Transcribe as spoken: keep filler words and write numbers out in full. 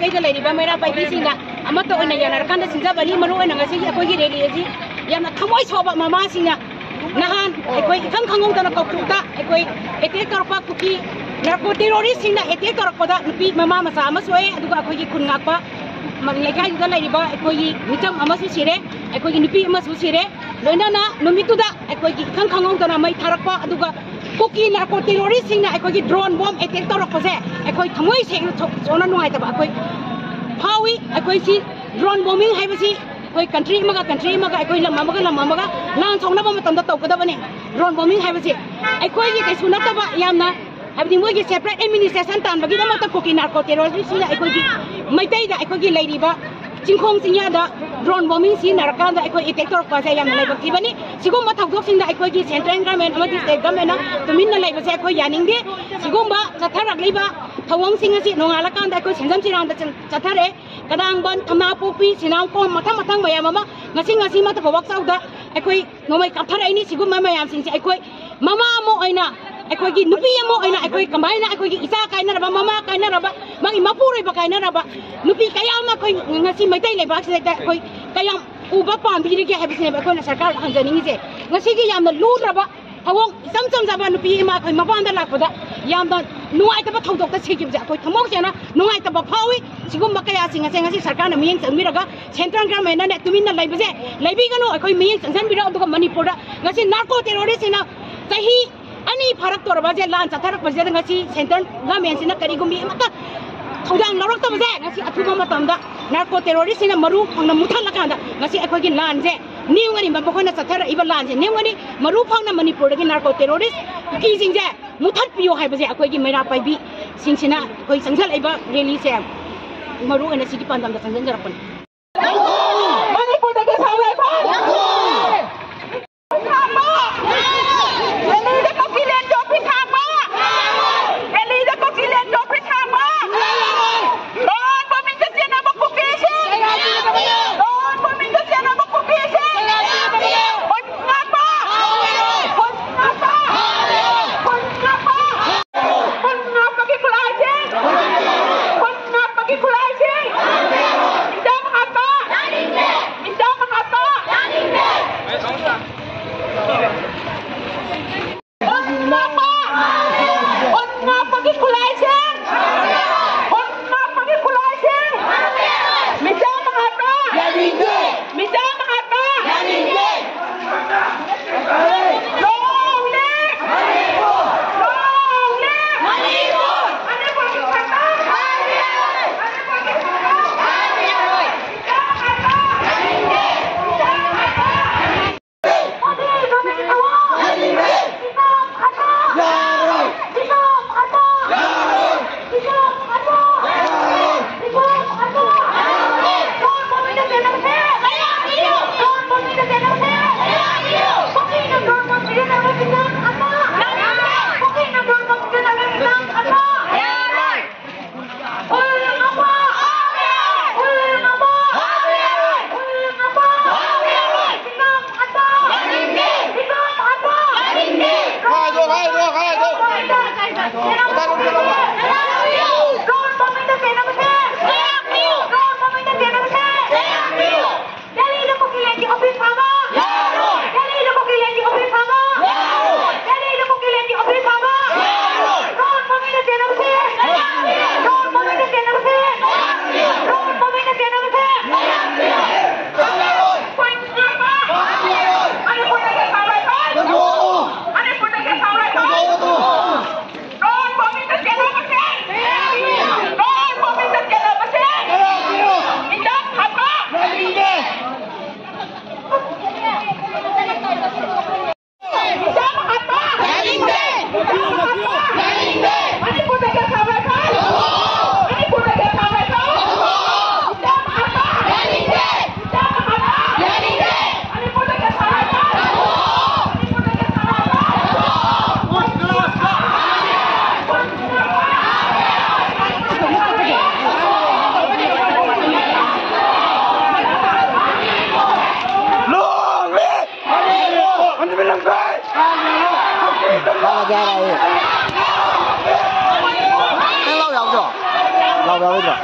ꯀꯩꯗ ꯂꯩꯔꯤꯕ ꯃꯩꯔꯥ ꯄꯥꯏꯕꯤꯁꯤꯡꯅ ꯑꯃꯠꯇ ꯑꯣꯏꯅ ꯌꯥꯅꯔꯀꯥꯟꯗ ꯁꯤꯟꯖꯕꯅꯤ꯫ ꯃꯔꯨ ꯑꯣꯏꯅ ꯉꯁꯤꯒꯤ ꯑꯩꯈꯣꯏꯒꯤ ꯔꯦꯂꯤ ꯑꯁꯤ ꯌꯥꯝꯅ ꯊꯃꯣꯏ ꯁꯣꯛꯕ ꯃꯃꯥꯁꯤꯡꯅ ꯅꯍꯥꯟ ꯑꯩꯈꯣꯏ ꯏꯈꯪ ꯈꯪꯍꯧꯗꯅ ꯀꯧꯇ꯭ꯔꯨꯛꯇ ꯑꯩꯈꯣꯏ ꯑꯦꯇꯦꯛ ꯇꯧꯔꯛꯄ ꯀꯨꯀꯤ ꯅꯥꯔꯀꯣ ꯇꯦꯔꯣꯔꯤꯁꯁꯤꯡꯅ ꯑꯦꯇꯦꯛ ꯇꯧꯔꯛꯄꯗ ꯅꯨꯄꯤ ꯃꯃꯥ ꯃꯆꯥ ꯑꯃ ꯁꯣꯛꯑꯦ, ꯑꯗꯨꯒ ꯑꯩꯈꯣꯏꯒꯤ ꯈꯨꯟ ꯉꯥꯛꯄ ꯃ-, ꯂꯩꯀꯥꯏꯗꯨꯗ ꯂꯩꯔꯤꯕ ꯑꯩꯈꯣꯏꯒꯤ ꯃꯤꯆꯝ ꯑꯃꯁꯨ ꯁꯤꯔꯦ, ꯑꯩꯈꯣꯏꯒꯤ ꯅꯨꯄꯤ ꯑꯃꯁꯨ ꯁꯤꯔꯦ꯫ ꯂꯣꯏꯅꯅ ꯅꯨꯃꯤꯠꯇꯨꯗ ꯑꯩꯈꯣꯏꯒꯤ ꯏꯈꯪ ꯈꯪꯍꯧꯗꯅ ꯃꯩ ꯊꯥꯔꯛꯄ, ꯑꯗꯨꯒ ꯀꯨꯀꯤ ꯅꯥꯔꯀꯣ ꯇꯦꯔꯣꯔꯤꯁꯁꯤꯡꯅ ꯑꯩꯈꯣꯏꯒꯤ ꯗ꯭ꯔꯣꯟ ꯕꯣꯝ ꯑꯦꯇꯦꯛ ꯇꯧꯔꯛꯄꯁꯦ ꯑꯩꯈꯣꯏ ꯊꯃꯣꯏ ꯁꯦꯡꯅ ꯁꯣꯛ-, ꯁꯣꯛꯅ ꯅꯨꯡꯉꯥꯏꯇꯕ ꯑꯩꯈꯣꯏ ꯐꯥꯎꯏ꯫ ꯑꯩꯈꯣꯏꯁꯤ ꯗ꯭ꯔꯣꯟ ꯕꯣꯝꯕꯤꯡ ꯍꯥꯏꯕꯁꯤ ꯑꯩꯈꯣꯏ ꯀꯟꯇ꯭ꯔꯤ ꯑꯃꯒ ꯀꯟꯇ꯭ꯔꯤ ꯑꯃꯒ, ꯑꯩꯈꯣꯏ ꯂꯝ ꯑꯃꯒ ꯂꯝ ꯑꯃꯒ ꯂꯥꯟ ꯁꯣꯛꯅꯕ ꯃꯇꯝꯗ ꯇꯧꯒꯗꯕꯅꯤ꯫ ꯗ꯭ꯔꯣꯟ ꯕꯣꯝꯕꯤꯡ ꯍꯥꯏꯕꯁꯤ ꯑꯩꯈꯣꯏꯒꯤ ꯀꯩꯁꯨ ꯅꯠꯇꯕ ꯌꯥꯝꯅ, ꯍꯥꯏꯕꯗꯤ ꯃꯣꯏꯒꯤ ꯁꯦꯄꯔꯦꯠ ꯑꯦꯗꯃꯤꯅꯤꯁꯇ꯭ꯔꯦꯁꯟ ꯇꯥꯟꯕꯒꯤꯗꯃꯛꯇ ꯀꯨꯀꯤ ꯅꯥꯔꯀꯣ ꯇꯦꯔꯣꯔꯤꯁꯁꯤꯡꯅ ꯑꯩꯈꯣꯏꯒꯤ ꯃꯩꯇꯩꯗ, ꯑꯩꯈꯣꯏꯒꯤ ꯂꯩꯔꯤꯕ ꯆꯤꯡꯈꯣꯡ ꯆꯤꯡꯌꯥꯗ ꯗ꯭ꯔꯣꯟ ꯕꯣꯝꯕꯤꯡ ꯁꯤꯖꯤꯟꯅꯔꯀꯥꯟꯗ ꯑꯩꯈꯣꯏ ꯑꯦꯇꯦꯛ ꯇꯧꯔꯛꯄꯁꯦ ꯌꯥꯝꯅ ꯂꯥꯏꯕꯛ ꯊꯤꯕꯅꯤ꯫ ꯁꯤꯒꯨꯝꯕ ꯊꯧꯗꯣꯛꯁꯤꯡꯗ ꯑꯩꯈꯣꯏꯒꯤ ꯁꯦꯟꯇ꯭ꯔꯦꯜ ꯒꯔꯃꯦꯟ ꯑꯃꯗꯤ ꯁ꯭ꯇꯦꯠ ꯒꯔꯃꯦꯟꯅ ꯇꯨꯃꯤꯟꯅ ꯂꯩꯕꯁꯦ ꯑꯩꯈꯣꯏ ꯌꯥꯅꯤꯡꯗꯦ꯫ ꯁꯤꯒꯨꯝꯕ ꯆꯠꯊꯔꯛꯂꯤꯕ ꯊꯧꯑꯣꯡꯁꯤꯡ ꯑꯁꯤ ꯅꯣꯡꯉꯥꯜꯂꯀꯥꯟꯗ ꯑꯩꯈꯣꯏ ꯁꯦꯟꯖꯝ ꯁꯤꯔꯥꯡꯗ ꯆꯠ-, ꯆꯠꯊꯔꯛꯑꯦ꯫ ꯀꯗꯥꯡꯕꯟ, ꯊꯝꯅꯥꯄꯣꯛꯄꯤ, ꯁꯤꯅꯥꯡꯈꯣꯡ, ꯃꯊꯪ ꯃꯊꯪ ꯃꯌꯥꯝ ꯑꯃ ꯉꯁꯤ ꯉꯁꯤ ꯃꯇꯝ ꯐꯥꯎꯕ ꯆꯥꯎꯗ ꯑꯩꯈꯣꯏ ꯅꯣꯡꯃꯩ ꯀꯥꯞꯊꯔꯛꯏꯅꯤ꯫ ꯁꯤꯒꯨꯝꯕ ꯃꯌꯥꯝꯁꯤꯡꯁꯦ ꯑꯩꯈꯣꯏ ꯃꯃꯥ ꯑꯃ ꯑꯣꯏꯅ, ꯑꯩꯈꯣꯏꯒꯤ ꯅꯨꯄꯤ ꯑꯃ ꯑꯣꯏꯅ ꯑꯩꯈꯣꯏ ꯀꯃꯥꯏꯅ ꯑꯩꯈꯣꯏꯒꯤ ꯏꯆꯥ ꯀꯥꯏꯅꯔꯕ, ꯃꯃꯥ ꯀꯥꯏꯅꯔꯕ, ꯃꯥꯒꯤ ꯃꯄꯨꯔꯣꯏꯕ ꯀꯥꯏꯅꯔꯕ ꯅꯨꯄꯤ ꯀꯌꯥ ꯑꯃ ꯑꯩꯈꯣꯏ ꯉꯁꯤ ꯃꯩꯇꯩ ꯂꯩꯕꯥꯛꯁꯤꯗ ꯑꯩꯈꯣꯏ ꯀꯌꯥꯝ ꯎꯕ ꯄꯥꯝꯕꯤꯔꯤꯒꯦ ꯍꯥꯏꯕꯁꯤꯅꯦꯕ ꯑꯩꯈꯣꯏꯅ ꯁꯔꯀꯥꯔꯗ ꯍꯪꯖꯅꯤꯡꯉꯤꯁꯦ꯫ ꯉꯁꯤꯒꯤ ꯌꯥꯝꯅ ꯂꯨꯗ꯭ꯔꯕ ꯊꯧꯑꯣꯡ, ꯏꯆꯝ ꯆꯝꯖꯕ ꯅꯨꯄꯤ ꯑꯃ ꯑꯩꯈꯣꯏ ꯃꯄꯥꯟꯗ ꯂꯥꯛꯄꯗ ꯌꯥꯝꯅ ꯅꯨꯡꯉꯥꯏꯇꯕ ꯊꯧꯗꯣꯛꯇ ꯁꯤꯈꯤꯕꯁꯦ ꯑꯩꯈꯣꯏ ꯊꯃꯣꯏ ꯁꯦꯡꯅ ꯅꯨꯡꯉꯥꯏꯇꯕ ꯐꯥꯎꯏ꯫ ꯁꯤꯒꯨꯝꯕ ꯀꯌꯥꯁꯤꯡ ꯑꯁꯦ ꯉꯁꯤ ꯁꯔꯀꯥꯔꯅ ꯃꯤꯠꯌꯦꯡ ꯆꯪꯕꯤꯔꯒ ꯁꯦꯟꯇ꯭ꯔꯦꯜ ꯒꯔꯃꯦꯟꯅꯅꯦ ꯇꯨꯃꯤꯟꯅ ꯂꯩꯕꯁꯦ ꯂꯩꯕꯤꯒꯅꯨ꯫ ꯑꯩꯈꯣꯏ ꯃꯤꯠꯌꯦꯡ ꯆꯪꯁꯤꯟꯕꯤꯔꯣ꯫ ꯑꯗꯨꯒ ꯃꯅꯤꯄꯨꯔꯗ ꯉꯁꯤ ꯅꯥꯔꯀꯣ ꯇꯦꯔꯣꯔꯤꯁꯁꯤꯅ ꯆꯍꯤ ꯑꯅꯤ ꯐꯥꯔꯛꯇꯧꯔꯕꯁꯦ, ꯂꯥꯟ ꯆꯠꯊꯔꯛꯄꯁꯤꯗ ꯉꯁꯤ ꯁꯦꯟꯇ꯭ꯔꯦꯜ ꯒꯔꯃꯦꯟꯁꯤꯅ ꯀꯔꯤꯒꯨꯝꯕ ꯑꯃꯠꯇ ꯊꯧꯗꯥꯡ ꯂꯧꯔꯛꯇꯕꯁꯦ ꯉꯁꯤ ꯑꯊꯨꯕ ꯃꯇꯝꯗ ꯅꯥꯔꯀꯣ ꯇꯦꯔꯣꯔꯤꯁꯁꯤꯅ ꯃꯔꯨ ꯐꯪꯅ ꯃꯨꯊꯠꯂꯀꯥꯟꯗ ꯉꯁꯤ ꯑꯩꯈꯣꯏꯒꯤ ꯂꯥꯟꯁꯦ ꯅꯦꯝꯒꯅꯤ꯫ ꯃꯈꯣꯏꯅ ꯆꯠꯊꯔꯛꯏꯕ ꯂꯥꯟꯁꯦ ꯅꯦꯝꯒꯅꯤ꯫ ꯃꯔꯨ ꯐꯪꯅ ꯃꯅꯤꯄꯨꯔꯗꯒꯤ ꯅꯥꯔꯀꯣ ꯇꯦꯔꯣꯔꯤꯁ ꯀꯨꯀꯤꯁꯤꯡꯁꯦ ꯃꯨꯊꯠꯄꯤꯌꯣ ꯍꯥꯏꯕꯁꯦ ꯑꯩꯈꯣꯏꯒꯤ ꯃꯩꯔꯥ ꯄꯥꯏꯕꯤꯁꯤꯡꯁꯤꯅ ꯑꯩꯈꯣꯏ ꯆꯪꯁꯤꯜꯂꯛꯏꯕ ꯔꯦꯂꯤꯁꯦ ꯃꯔꯨ ꯑꯣꯏꯅ ꯁꯤꯒꯤ ꯄꯥꯟꯗꯝꯗ ꯆꯪꯁꯤꯟꯖꯔꯛꯄꯅꯤ꯫ ꯃꯅꯤꯄꯨꯔꯗꯒꯤ ꯁꯥꯎꯔꯛꯄ ꯊꯥꯡꯕ! ꯗꯦꯜꯂꯤꯗ ꯀꯣꯀꯤꯂꯦꯟ ꯇꯣꯄꯤ ꯊꯥꯡꯕ! ꯗꯦꯜꯂꯤꯗ ꯀꯣꯀꯤꯂꯦꯟ ꯇꯣꯄꯤ ꯊꯥꯡꯕ! ꯂꯣꯟ ꯃꯃꯤꯡꯗ ꯆꯦꯟꯅꯕ ꯀꯨꯀꯤꯁꯤꯡ! ꯂꯣꯟ ꯃꯃꯤꯡꯗ ꯆꯦꯟꯅꯕ ꯀꯨꯀꯤꯁꯤꯡ! ꯈꯨꯟ ꯉꯥꯛꯄ! ꯈꯨꯟ ꯉꯥꯛꯄ! ꯈꯨꯟ ꯉꯥꯛꯄ! ꯈꯨꯟ ꯉꯥꯛꯄꯒꯤ ꯈꯨꯠꯂꯥꯏꯁꯤꯡ! ꯈꯨꯟ ꯉꯥꯛꯄꯒꯤ ꯈꯨꯠꯂꯥꯏꯁꯤꯡ! ꯅꯪ ꯂꯥꯎ ꯌꯥꯎꯗ꯭ꯔꯣ? ꯂꯥꯎ ꯌꯥꯎꯔꯣꯏꯗ꯭ꯔꯣ?